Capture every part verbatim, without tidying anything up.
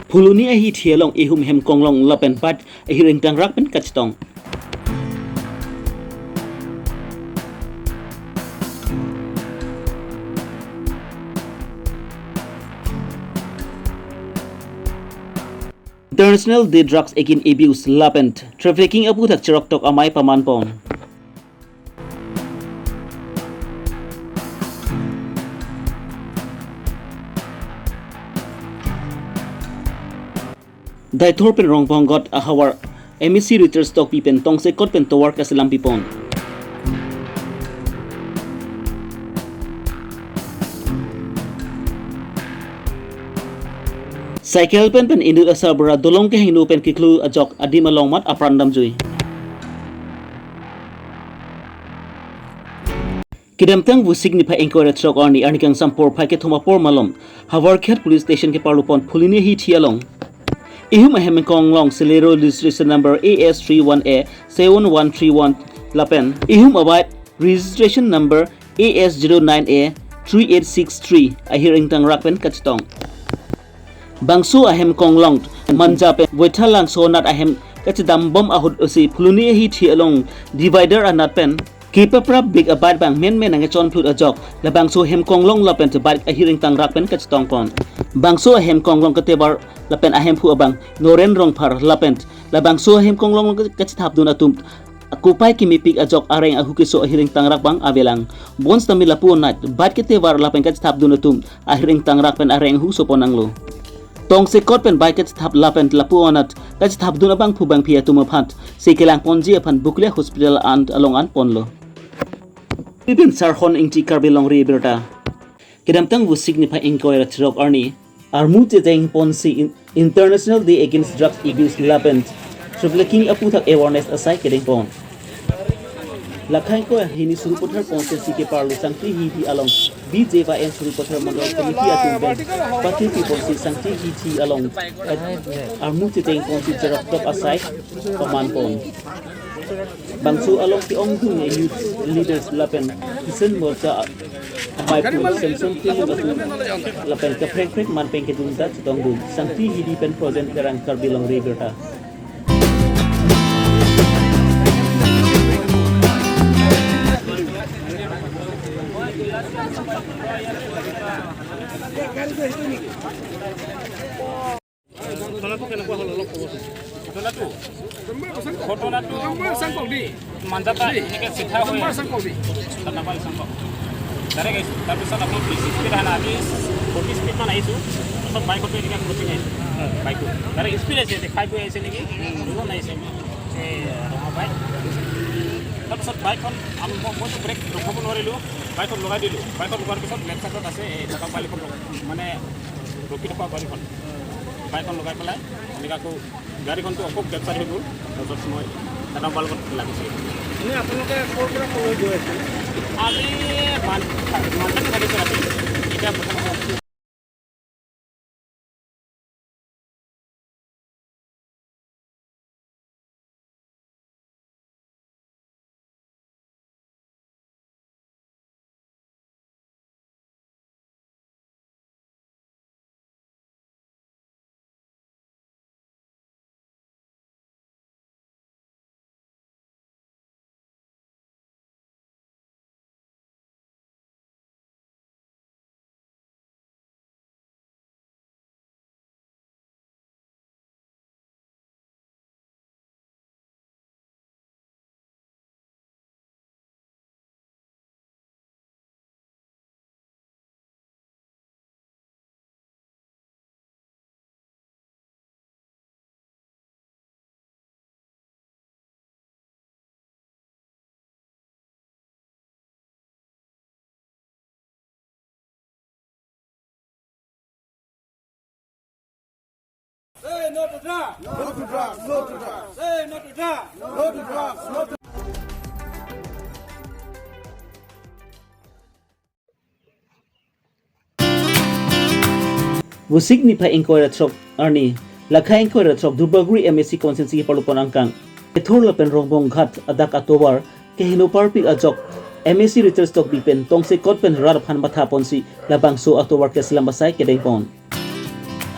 Phuloni ahithi along ihum hem konglong lapen bike ahir ingtangrak pen kachetong. International Day Drugs Against Abuse lapen Trafficking aphuthak cheroktok amei pamanpon. Deithor pen Rongbong Ghat ahavar M A C Richard Tokbi pen tongsekot pen tovar kaselam pipon. Cycle pen pen inut asarbura dolong kehingno pen kiklu ajok adim along mat apran damjui. Kedamtang Vosik niphai ingkoi ra throk arni, arni kangsam porphai kethom apor malom Howraghat Police Station keparlupon Phuloni ahithi along ihum ahem konglong Celerio registration number A S three one A seven one three one lapen ihum abike registration number A S zero nine A three eight six three ahir ingtangrak pen kachetong. Bangso ahem konglong Manja pen Voithalangso anat ahem kachedambom ahut pusi Phuloni ahithi along divider anat pen kepaprap bik abike abang menmen nangkechonphlut ajok labangso hem konglong lapen bike ahir ingtangrak pen kachetongpon. Bangso ahem konglong ketevar lapen ahemphu abang Noren Rongphar lapen labangso ahem konglong kachethapdun atum kopai kemepik ajok areng ahu keso ahir ingtangrak abang avelang. Bonsitame lapu anat bike ketevar lapen kachethapdun atum ahir ingtangrak pen areng ahu sopon nanglo. Tongsekot pen bike kachethap lapen lapu anat kachethapdun abangphu bangphi atum aphan si kelangponji aphan Bokolia Hospital an along an ponlo. Pipin Sarhon Ingti, Karbi Longri Abirta. Kedamtang Vosik niphai ingkoi ra throk arni armu chetengponsi in-, International Day Against Drugs Abuse lapen Trafficking aphuthak awareness asai kedengpon. Lakha ingkoi hini Sarupathar constituency keparlo Sangti Hidi along B J Y M Sarupathar Mandal Committee atum pen pathi piponsi Sangti Hidi along, eh, armu chetengponsi cheroktok asai pamanpon. Bangso along ke-ongdung youth leaders lapen Kisan Morcha amei pu Samson Timung atum lapen kaprek prek man pen kedun ta chetongdun Sangti Hidi pen Projen Terang, Karbi Longri Abirta. ঘটনাটো কেনেকুৱা হ'ল অলপ ক'বচোন। ঘটনাটো, ঘটনাটো মাঞ্জাপা এনেকে চিধা হৈ আহিছোঁ। নাপালে চাংকক। ডাইৰেক্ট আহিছোঁ। তাৰপিছত আপোনাৰ বিশ স্পীড অহা নাই। আজি ফৰ্টি স্পীডমান আহিছোঁ। তাৰপিছত বাইকতো এনেকে ক্ৰচিং আহিছোঁ। বাইকটো ডাইৰেক্ট স্পীড আহিছে। এতিয়া খাই বৈ আহিছে নেকি? দুজন আহিছে। এই ৰঙা বাইক। তাৰপিছত বাইকখন আম-, মই, মইতো ব্ৰেক ৰখাব নোৱাৰিলোঁ। বাইকখন লগাই দিলোঁ। বাইকখন লোৱাৰ পিছত লেফ্ট চাইডত আছে এই টাটা বাইকখন মানে ৰখি থকা গাড়ীখন। বাইকখন লগাই পেলাই এনেকৈ আকৌ গাড়ীখনটো আকৌ বেক চাইড হৈ গ'ল। তাৰপিছত মই টাটা বাইকত লাগিছে। এনেই আপোনালোকে ক'ৰ পৰা ক'লৈ গৈ আছে? আমি মান-, মালকানগিৰি লাগিছে ৰাতি। এতিয়া বৰ্তমান Say no to drugs. No to drugs. No to drugs. Say no to drugs. No to drugs. No to Vosik niphai ingkoi ra throk arni, lakha ingkoi ra throk Dubaguri M A C constituency keparlupon angkang Ethur lapen Rongbong Ghat adak atovar kehingno parpik ajok M A C Richard Tokbi pen tongsekot pen rat aphan mathaponsi labangso atovar keselam asai kedengpon.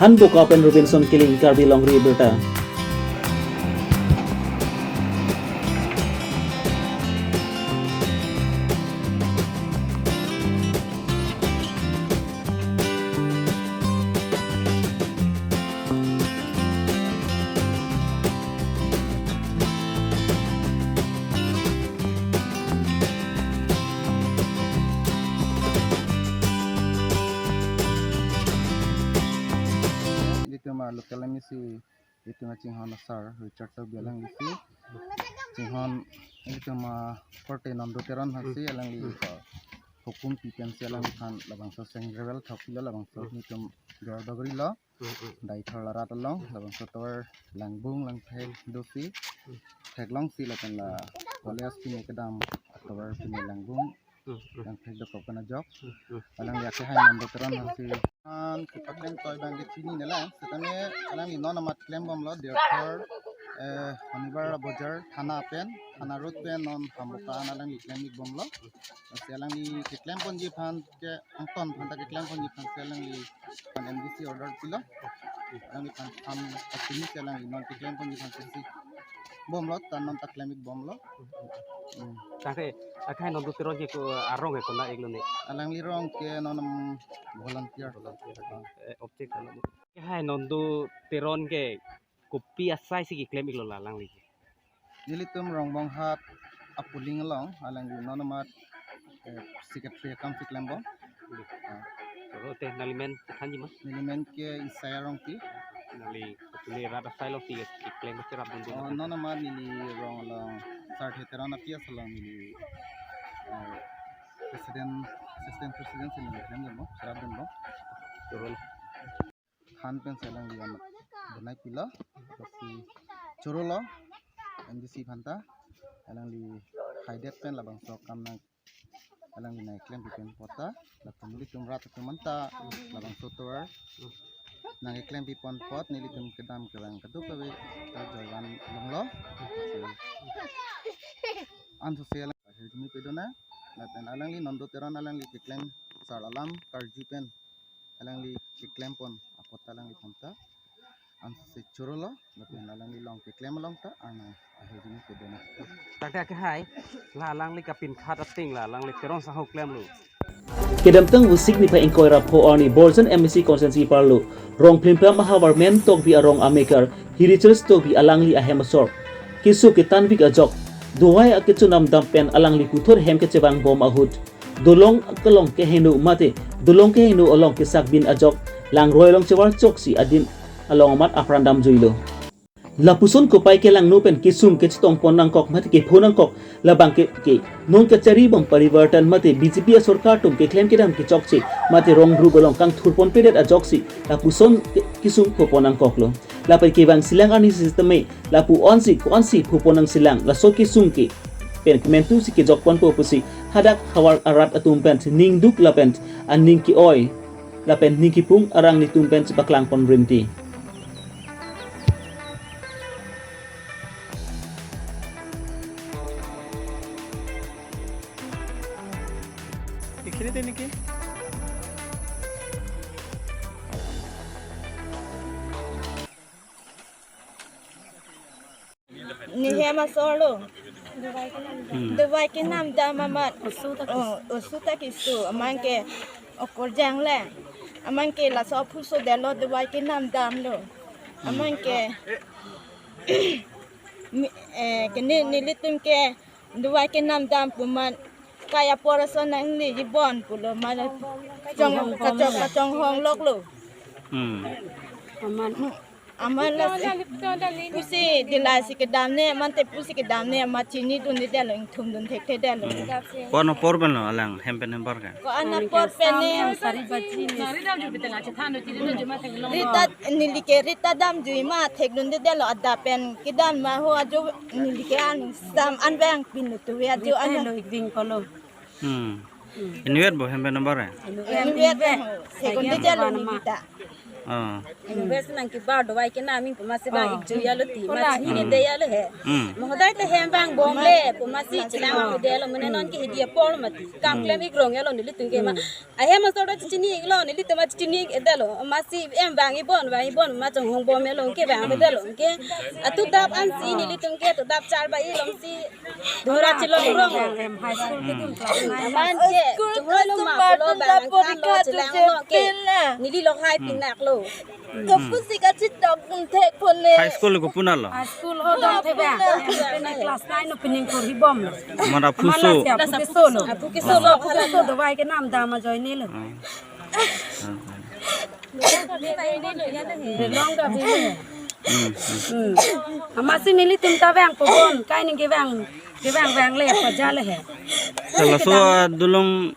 Hanboka pen Robinson Killing, Karbi Longri Abirta. Ilitum a local M A C, ilitum a chinghon asar Richard Tokbi alangli si. Chinghon ilitum a korte Nondo Teron hasi alangli, uh, hukum pi pensi alangphan labangso seng gravel thok pilo, labangso, hmm, ilitum dor dogri lo. Hmm, hmm. Daithor arat along, hmm, labangso tovar langbung langphek dosi. Hmm. Theklongsi lapen la college pine kedam atovar pine langbung, hmm, hmm, langphek dokok pen ajok. Hmm, hmm. Alangli akehai Nondo Teron hasi. An kepaklem toi abang ke chinine lang. Setame alangli non amat klem bomlo, Diorthor, eh, Honibar Bojar thana pen, thana road pen non Hanboka an alangli klem ik bomlo. Lasi alangli keklem ponji aphan ke, angton aphan ta keklem ponji aphan si alangli phan M D C order pilo. Alangliphan tham pachini si alangli non keklem ponji aphan si bomlo, ta non ta klem ik bomlo. Hmm. Tangte, akehai Nondo Teron ke ko arong ke konat iklo ne? Alangli rong ke non, um, volunteer. Volunteer. Ah. Eh, object alo. Akehai Nondo Teron ke kopi asai si keklem iklo la alangli ke? Nelitum Rongbonghat a polling along, alangli non amat, eh, secretary akam si klem bom. Ah. Oro te nangli men thanji ma? Neli men ke Isaiah Rongpi. Nangli, nangli rat asai lo si keklem cherapdun dun. Oh, non amat neli rong along, Sarthe Teron a P S along neli, eh, president, assistant president si neli klem dun bom, cherapdun bom. Oro. Han pen si alangli amat bonai pilo, lasi chorolo M D C aphan ta, alangli haidet pen labangso akam nang alangli nangklempi pen apot ta, lapen nelitum rat atum anta labangso tovar nangklempi pon apot nelitum kedam kevang kadokave ta joivan longlo. Anso si alang ahirjume pedonang, lapen alangli Nondo Teron alangli keklem sar alam karju pen alangli keklem pon apot ta alangliphan ta anso si chorolo, lapen alangli long keklem along ta arnam ahirjume pedonang. Tangte akehai, la alangli kapinkhat ating la alangli Teron sangho klemlo. Kedamtang Vosik niphai ingkoi ra pho arni Borjan M A C constituency arlo, Rongphlimpram ahavar Men Tokbi arong amekar Hi Richard Tokbi alangli ahem asor keso ketanvik ajok, dovai akechonam dam pen alangli puthot hem kechevang bom ahut, dolong kelong keheno mate dolong keheno along kesakbin ajok, langroi along chevar choksi adim along amat apran damjuilo. Lapuson kopai kelangno pen kesung kechetong pon nangkok mate kepho nangkok, labang ke, ke non kachari bom parivartan mate B J P asorkar atum keklem kedam kechokche mate rong rup along kangthur ponpedet ajoksi lapuson ke, kesung pho pon nangkoklo. Lapen kevang silang arni sitame lapu-ansi ko-ansi pho pon nangsilang, laso kesung ke pen kementu si kejok ponpo pusi hadak havar arat atum pen ningduk lapen aning ke-oi lapen ning kipung arang nelitum pen chepaklang pon rinti. Nehem asor lo. Hmm. Dovai kenam dam amat. Osu ta, oh, osu ta keso. Aman ke okorjang le. Aman ke laso aphu so detlo dovai kenam damlo. Aman ke, mi-, eh, ke ne, nelitum ke dovai kenam dam pu amat kai apor ason nangli jibon pulo amat chong kachok kachonghong loklo. Hmm. Aman. Aman lasi pusi dila si kedam ne, aman te pusi kedam ne, amat chinidunde detlo, ingthumdun thekthe detlo. Hmm. Ko-an apor pen lo alang hem pen hem apor ke? Ko-an apor pen ne. Sari baji ne. Rita, neli ke rita damjui ma thekdunde detlo, adap pen kedam ma ho ajo neli ke an sam an bang pin lo tu ajo an. Rita lo ik ding kolo. Hmm. Inutvet bo hem pen apor ke? Inutvet. Inutvet. Sekunde jalo ni kita. Ah. Invest nangkebar dovai ke naming pu masi bang, ah, ik juya lo ti. Kola. Masi hini de ya lo he. Hmm. Mo hodai te hem bang bom le pu masi chelang, ah, de lo mane non ke hidi apor mati. Kam, hmm, klem ik rong ya lo nelitum ke ma. Hmm. Ahem asor ta chini ik lo nelitum ma chini ik de lo. Masi hem bang ibon bang ibon ma chonghong bom ya lo ke bang, hmm, de lo ke. Atu dap ansi nelitum ke atu dap char ba i long si. Dora chilong rong. Em, high school kedun class nine. Aman ke, chungroi lo ma pulo bang angkhan lo chelang lo ke. Neli lo hai pinak lo. Kopusi kachitokthek pone. High school kopi na lo? High school ho dong the bang. Em, pine class nine lo pining kurhi bom lo. Mana phuso. Aman lasi aphu keso lo. Aphu keso lo. Aphu keso dovai ke nam dam ajoine lo. Hmm. Long ka bi. Hmm, hmm. Hmm. Amasi nelitum ta bang pobon, kai ning ke bang, ke bang bang le paja le he. Laso adolong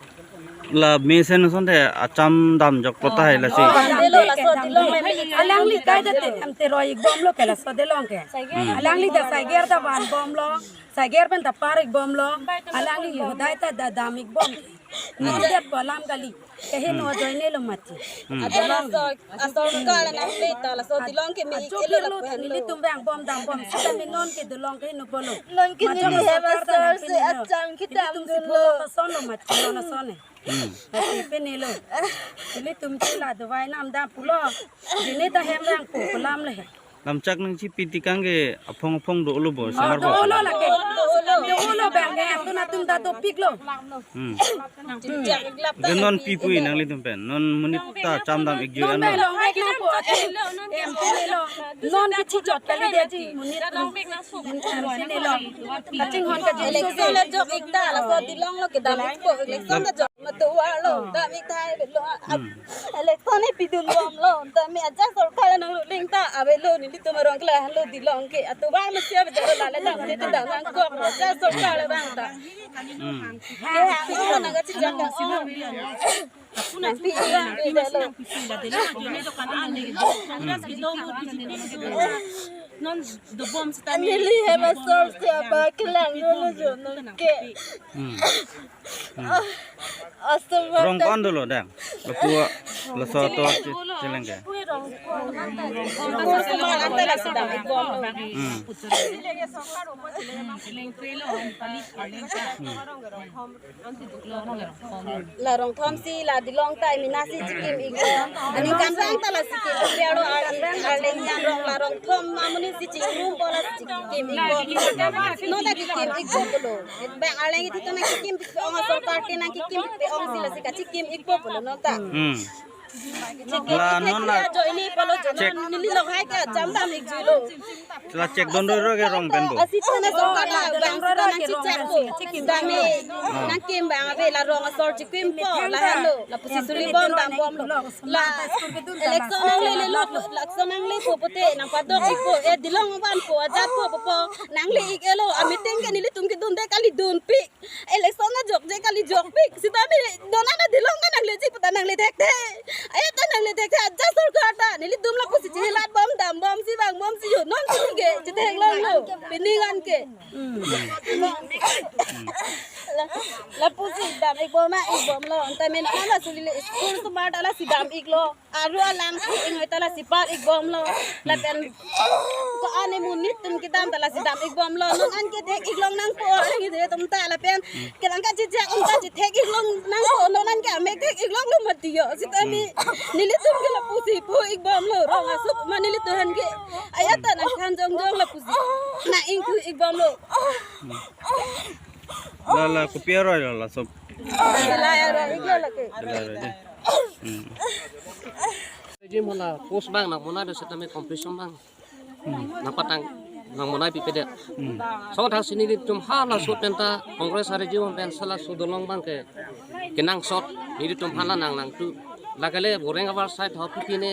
la mesen asonte acham damjok lo tahai lasi. Oh, dam delo, laso dam delong de. Alangli kai da te, am te roi ik bom lo ke laso delong ke. Hmm. Alangli da saiger da van bom lo, saiger pen da par ik bom lo, alangli hodai ta da dam ik bom. Hmm. Nang dia ko alam kali. Keheno ajoine lo mati. Hmm. Ado laso, asor ka la nang le ta laso delong ke me ik elo la pu henlo. Nelitum bang bom dam bom sita me non ke delong keheno pulo. Non ke neli hem asor si acham kedam dunlo. Nelitum si pulo pason lo mati lo na sone. Hmm. Mati pine lo. Nelitum chila dovai nam dam pulo. Jine ta hem bang pu pulam le he. Lamchak nangchipi tikang ke aphong aphong dolo bo, ah, samar bo. Dolo lake. Dolo bang ke, atum atum ta dopik lo. Hmm. Ke non pi pu-i nanglitum pen. Non monit ta cham dam ik juya lo. Non bai long ek nang po. Em, em, em, lo. Non ke chichot kali dia ji monit. Em, sini lo. Kachinghon kachinghon. Election le jok ik ta, laso delong lo kedam ik po. Election ta jok. Matu war lo, dam ik thai lo, ah, hmm, election ni pidun bom lo, dam ik aja sorkar nang lo ling ta, ave lo nelitum arong kela lo delong ke, atu war masi ave lo lale dam ni tu dam nangkok lo, aja sorkar le bang ta. Hmm. Ke hang lo nang kachijak ka, oh. Nang pi bang pi de lo. Non dobom sita neli hem asor si apa kelang lo lo jo non ke. Hmm. Hmm. Rong ko-an dolo dang? Lapu laso to che-, cheleng ke. Hmm. La rong thom si la delong ta mina si chikim ik. Ani kam sang ta la si kim. Pero ar-, arleng yan rong la rong thom amonit si chikim po la si chikim ik. Non ta chikim ik po lo. Bang arleng iti to nangkikim pi ong, sorkar te nangkikim pi ong si lasi kachikim ikpo pulo non ta. Hmm. La non la jo ini pulo jo check. Non neli lo hai ke jam dam ik julo. La check don do ro ke rong pen bo. Asi to na sorkar la bang sita nangchichek po. Dam ik nangkim bang ave la rong asor chikim po la halo. La pusi suli bom dam bom lo. La election nangle le lo, election nangle po pote nangpadok ikpo, eh, delong van po, ajat po po po, nangle ik elo, a meeting ke nelitum kedun de kali dunpik. Election na jokje kali jokpik. Sita mi dona na delong ka nangle ji puta nangle thekthe. Aya ta nangle thekthe, ajat sorkar ta nelitum la pusi chilat bom dam bom si bang bom si yo non si ke chithek long lo. Pining an ke. Hmm. La, la pusi dam ik bom ma ik bom lo. Anta men ala suli le school sumar ta lasi dam ik lo. Aru alang ingoi ta lasi par ik bom lo. Lapen ko-an amonit atum kedam ta lasi dam ik bom lo. Non an ke thek ik long nangpo, alang ide atum ta lapen kelang kachijak atum ta chithek ik long nangpo. Non an ke amek thek ik long lo mati yo. Sita mi nelitum ke la pusi pu ik bom lo. Rong asuk ma nelitum han ke. Aya ta nangkhan jongjong la pusi. Nang ingthu ik bom lo. La la kopi aroi lo la sob. Sila aroi ik lo lake. Sila aroi de. Hmm. Jim hala post bang nang monai do setame competition bang. Hmm. Nangpatang nang monai pipe de. Hmm. So thak si nelitum hala so penta Congress hari jiwon pen sala so dolong bang ke kenangsot nelitum hala nang nangtu. Lake le Boreng abar side ho pipi ne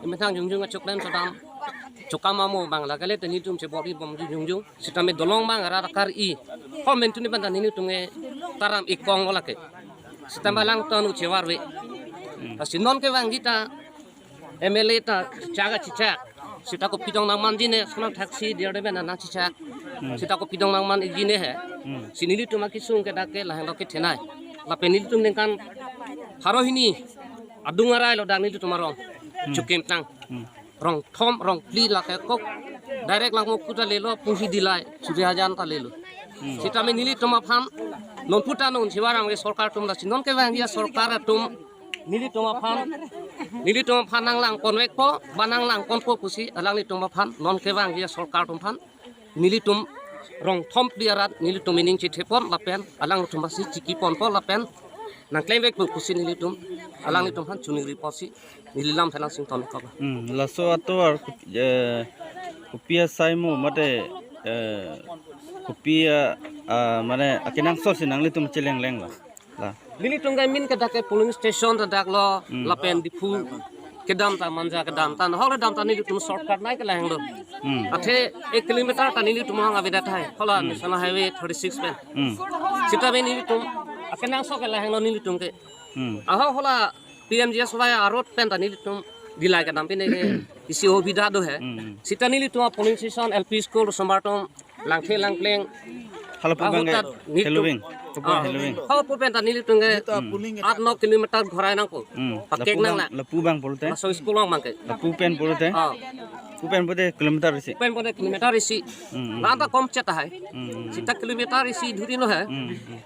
emethang jongjong achok lem sodam. Chokam amo bang lake le te nelitum chebor-i bomji jongjong. Sitame dolong bang ara rakar i. Hom mentu ni banta nelitum ke taram ikong lake. Sitame lang tanu chevar ve. Lasi non ke bang kita M L A ta chaga chichak. Sita kopi tong nangmanji ne sonam thaksi dia de bena nang chichak. Sita kopi tong nangman ikji ne he. Si nelitum akesung ke dak ke laheng lo kethenei. Lapen nelitum ningkan pharo hini adung arai lo dak nelitum arong. Hmm. Chukimtang. Hmm. Rong thom, rong phli lake kok. Direct langmokut ta lelo, Punghi Dillai, Churi Hajan ta lelo. Hmm. Sitame nelitum aphan, non puta non Shivram ke sorkar atum lasi, non kevangji asorkar atum, nelitum aphan, nelitum aphan nanglang ponvekpo, ba nanglang ponpo pusi, alanglitum aphan, non kevangji asorkar atum aphan, nelitum rong thom phli arat, nelitum ining chethepon lapen, alangtum aphansi chiki ponpo lapen, nangklemvekpo pusi nelitum, alanglitum aphan choningri pusi, neli lam thelang sington kok. Hmm, laso atovar, eh, kopi asai mo mate, eh, kopi a, a, mane akenangsot si nanglitum chelengleng lo. La. Nelitum ke main ke dak ke polling station ta dak lo, hmm, lapen Diphu kedam ta Manja kedam ta, hol kedam ta nelitum shortcut nai ke lahelo. Hmm. Athe ek kilometer ta nelitum hang avedet hai. Hola, hmm, National Highway thirty-six pen. Hmm. Sitame nelitum akenangsot ke lahelo nelitum ke. Hmm. Aho hola P M G S Y a road pen ta nelitum Dillai kedam pen ke isi obida do he. Hmm, hmm. Sita nelitum a polling station, L P school, osomar atum, langthe langpleng. Halapu abang ahut ke ta nelitum, Heloving. Lapu, ah, Heloving. Halapu pen ta nelitum ke, hmm, polling aat no kilometer ghorai nangpo. Hmm. Pakek nang la. Lapu abang pulote? Laso school along abang ke. Lapu pen pulote? Ah. Lapu pen pulote kilometer isi. Pen pulote kilometer isi. Hmm, hmm, la-an ta, hmm, komchet hai. Hmm, hmm, hmm. Sita kilometer isi dhuri lo hai. Hmm, hmm.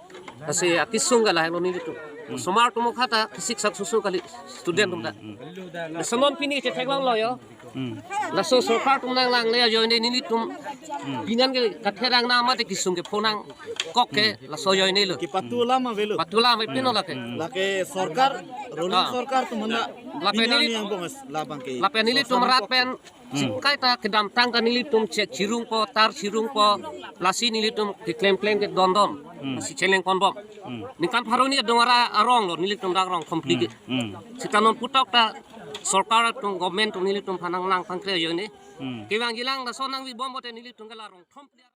Lasi akesung ke lahelo nelitum. Hmm. Osomar atum kha ta kisik sak susu kali student atum ta. Hmm, hmm. Laso non pini chetheklonglo yo. Hmm. Laso sorkar atum nanglangle ajoine nelitum. Hmm. Pinan ke katherang na mate kesung ke phonang kok ke, hmm, laso ajoine lo. Kipatu alam avelo. Patu alam ave pino lake. Hmm. Lake sorkar, ruling, ah, sorkar atum manda. Lapen pinan neli, ni angbong as labang ke. Lapen nelitum sorkar rat kok pen. Hmm. Singkai ta kedamtang ta nelitum chek chirungpo, tar chirungpo, lasi nelitum keklemklem ke dondon. Hmm. Lasi cheleng ponbom. Hmm. Ningkan pharo ni adung ara arong lo, nelitum dak rong complete. Hmm. Hmm. Sita non putok ta sorkar atum, government atum nelitum aphan nanglang pangkre ajoine. Hmm. Kevangji lang laso nangvibom pulote nelitum ke la rong complete.